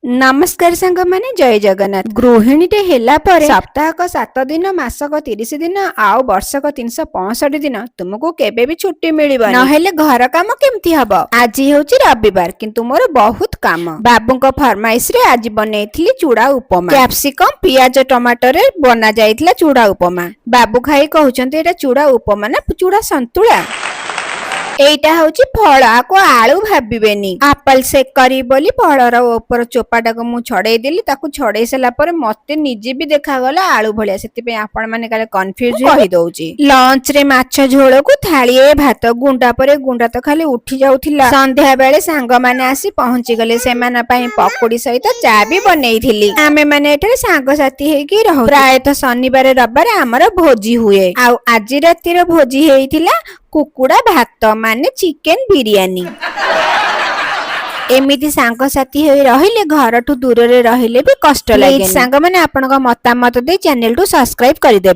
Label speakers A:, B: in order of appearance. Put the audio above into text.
A: ନମସ୍କାର ସାଙ୍ଗମାନେ, ଜୟ ଜଗନ୍ନାଥ। ଗୃହିଣୀଟେ ହେଲା ପରେ ସପ୍ତାହକ 7 ଦିନ, ମାସକ 30 ଦିନ ଆଉ ବର୍ଷକ 365 ଦିନ ତୁମକୁ କେବେ ବି ଛୁଟି ମିଳିବ। ନହେଲେ ଘର କାମ କେମିତି ହବ? ଆଜି ହେଉଛି ରବିବାର, କିନ୍ତୁ ମୋର ବହୁତ କାମ। ବାବୁଙ୍କ ଫରମାଇଶରେ ଆଜି ବନେଇଥିଲି ଚୁଡା ଉପମା। କ୍ୟାପସିକମ, ପିଆଜ, ଟମାଟୋରେ ବନା ଯାଇଥିଲା ଚୁଡା ଉପମା। ବାବୁ ଖାଇ କହୁଛନ୍ତି, ଏଇଟା ଚୁଡା ଉପମା ନା ଚୁଡା ସନ୍ତୁଳା? ଏଇଟା ହଉଛି ଫଳ, ଆକୁ ଆଳୁ ଭାବିବେନି। ଆପଲ ସେକ୍ କରିବି ବୋଲି ଫଳର ଉପର ଚୋପାଟାକୁ ମୁଁ ଛଡେଇ ଦେଲି। ତାକୁ ଛଡେଇ ସାରିଲା ପରେ ମତେ ନିଜେ ବି ଦେଖାଗଲା ଆଳୁ ଭଳିଆ। ସେଥିପାଇଁ ଆପଣ ମାନେ କାଳେ କନଫ୍ୟୁଜ, କହିଦଉଛି। ଲଞ୍ଚ ରେ ମାଛ ଝୋଳକୁ ଥାଳିଏ ଭାତ, ଗୁଣ୍ଡା ପରେ ଗୁଣ୍ଡା ତ ଖାଲି ଉଠି ଯାଉଥିଲା। ସନ୍ଧ୍ୟା ବେଳେ ସାଙ୍ଗମାନେ ଆସି ପହଞ୍ଚିଗଲେ। ସେମାନଙ୍କ ପାଇଁ ପକୁଡି ସହିତ ଚା ବି ବନେଇଥିଲି। ଆମେ ମାନେ ଏଠାରେ ସାଙ୍ଗସାଥି ହେଇକି ରହୁ। ପ୍ରାୟତଃ ଶନିବାର, ରବିବାର ଆମର ଭୋଜି ହୁଏ। ଆଉ ଆଜି ରାତିର ଭୋଜି ହେଇଥିଲା କୁକୁଡା ଭାତ, ମାନେ ଚିକେନ ବିରିୟାନୀ। ଏମିତି ସାଙ୍ଗସାଥି ହୋଇ ରହିଲେ ଘରଠୁ ଦୂରରେ ରହିଲେ ବି କଷ୍ଟ ଲାଗେ। ସାଙ୍ଗମାନେ, ଆପଣଙ୍କ ମତାମତ ଦେଇ ଚ୍ୟାନେଲକୁ ସବସ୍କ୍ରାଇବ କରିଦେବେ।